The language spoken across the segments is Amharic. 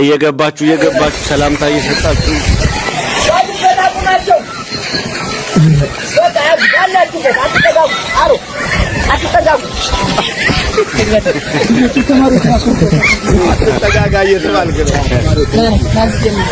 እየገባችሁ እየገባችሁ ሰላምታ እየሰጣችሁ አትጠጋጋ እየተባልክ ነው።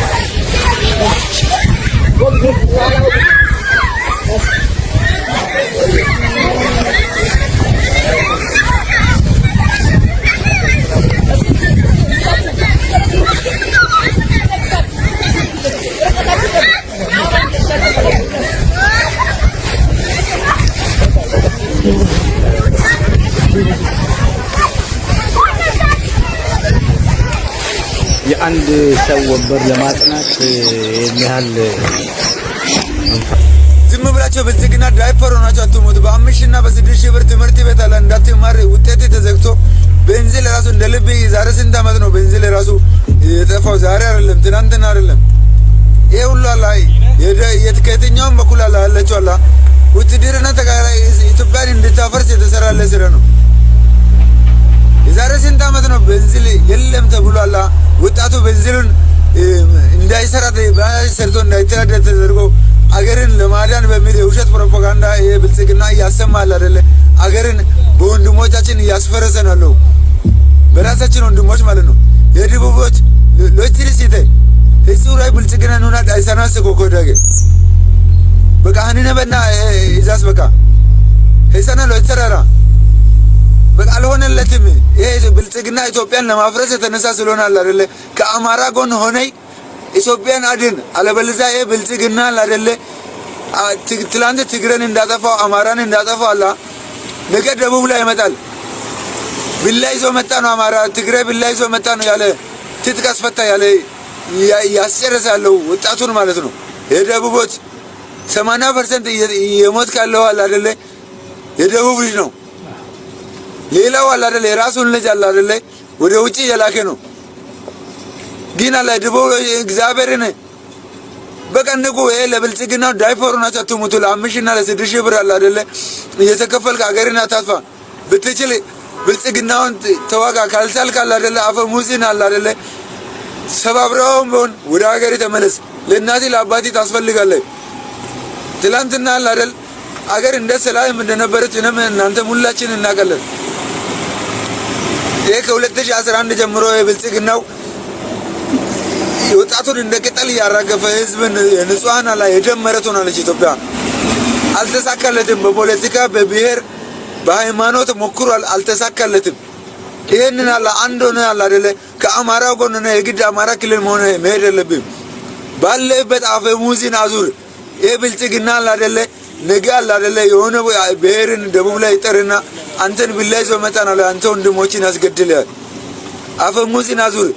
የአንድ ሰው ወንበር ለማጽናት ይህን ያህል ዝም ብላቸው ብልጽግና ዳይፐር ሆናቸው አትሙቱ። በ5 ሺህ እና በ6 ሺህ ብር ትምህርት ቤት አለ እንዳትማር ውጤት ተዘግቶ ቤንዚን ራሱ እንደ ልብ ዛሬ ስንት ዓመት ነው ቤንዚን ራሱ የጠፋው? ዛሬ አይደለም፣ ትናንትና አይደለም። ይሄ ሁሉ አለ ከየትኛውም በኩል አለ ያለችው አለ ውትድርና ተቃራኒ ኢትዮጵያን እንድታፈርስ የተሰራለ ስራ ነው። የዛሬ ስንት ዓመት ነው ቤንዚን የለም ተብሎ አለ ወጣቱ ቤንዚኑን እንዳይሰራ ሰርቶ እንዳይተዳደር ተደርጎ አገርን ለማዳን በሚል የውሸት ፕሮፓጋንዳ ይሄ ብልጽግና እያሰማል አይደለ? አገርን በወንድሞቻችን እያስፈረሰን አለው። በራሳችን ወንድሞች ማለት ነው። የደቡቦች ሎችሪሲቴ ህጹራይ ብልጽግና ኑና ዳይሳናስ ኮኮዳጌ በቃ ሀኒነ በና እዛስ በቃ ህሰና ሎቸረራ በቃ አልሆነለትም። ይሄ ብልጽግና ኢትዮጵያን ለማፍረስ የተነሳ ስለሆነ አለ አይደለ? ከአማራ ጎን ሆነይ ኢትዮጵያን አድን፣ አለበለዚያ ይሄ ብልጽግና አለ አይደለ? ትላንት ትግረን እንዳጠፋው አማራን እንዳጠፋው አላ ነገ ደቡብ ላይ ይመጣል። ቢላ ይዞ መጣ ነው አማራ፣ ትግራይ ቢላ ይዞ መጣ ነው ያለ ትጥቅ አስፈታ ያለ ያስጨረሰ ያለው ወጣቱን ማለት ነው። የደቡቦች 80% የሞት ካለው አለ አይደለ? የደቡብ ልጅ ነው። ሌላው አለ አይደለ? የራሱን ልጅ አለ አይደለ? ወደ ውጪ እየላከ ነው። ግን አለ ደቡብ እግዚአብሔርን በቃ ንቁ። ይሄ ለብልጽግና ዳይፐሩ ናቸው አትሙቱ። ለ5 ሺህ እና ለ6 ሺህ ብር አለ አይደለ? እየተከፈልክ ሀገርን አታጥፋ። ብትችል ብልጽግናውን ተዋጋ፣ ካልቻልክ አለ አይደለ? አፈሙዝን አለ አይደለ? ሰባብረውም ቢሆን ወደ ሀገር ተመለስ። ለእናቴ ለአባቴ ታስፈልጋለህ። ትላንትና አለ አይደል አገር እንደ ሰላም እንደነበረች እኔም እናንተም ሁላችን እናውቃለን። ይሄ ከ2011 ጀምሮ የብልጽግናው ወጣቱን እንደ ቅጠል እያራገፈ ህዝብን የንጹሐን ላይ የደም መሬት ሆናለች ኢትዮጵያ። አልተሳካለትም። በፖለቲካ በብሔር በሃይማኖት ሞክሯል፣ አልተሳካለትም። ይሄንን አለ አንድ ሆነ አለ አይደለ ከአማራ ጎን ሆነ የግድ አማራ ክልል መሆን መሄድ የለብህም። ባለበት አፈሙዝን አዙር። ይሄ ብልጽግና አለ አይደለ ነገ አለ አይደለ የሆነ ብሔርን ደቡብ ላይ ይጠርና አንተን ቢላ ይዞ መጣን አለ አንተ ወንድሞችን ያስገድልሃል። አፈሙዝን አዙር።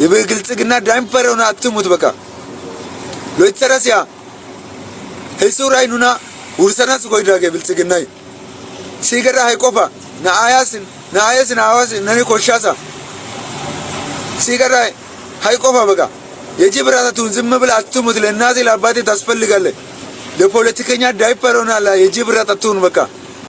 የብልጽግና ዳይፐር ሆነ አትሙት። በቃ ሎይተረሲያ ህሱራይ ኑና ውርሰናስ ጎይዳገ ብልጽግናይ ሲገራ ሃይቆፋ ነአያስ ነአያስ ነአዋስ ነኒ ኮሻሳ ሲገራ ሃይቆፋ በቃ የጅብ ራሳቱን ዝም ብለህ አትሙት። ለእናቴ ለአባቴ ታስፈልጋለህ። ለፖለቲከኛ ዳይፐር ሆናላ የጅብ ራሳቱን በቃ።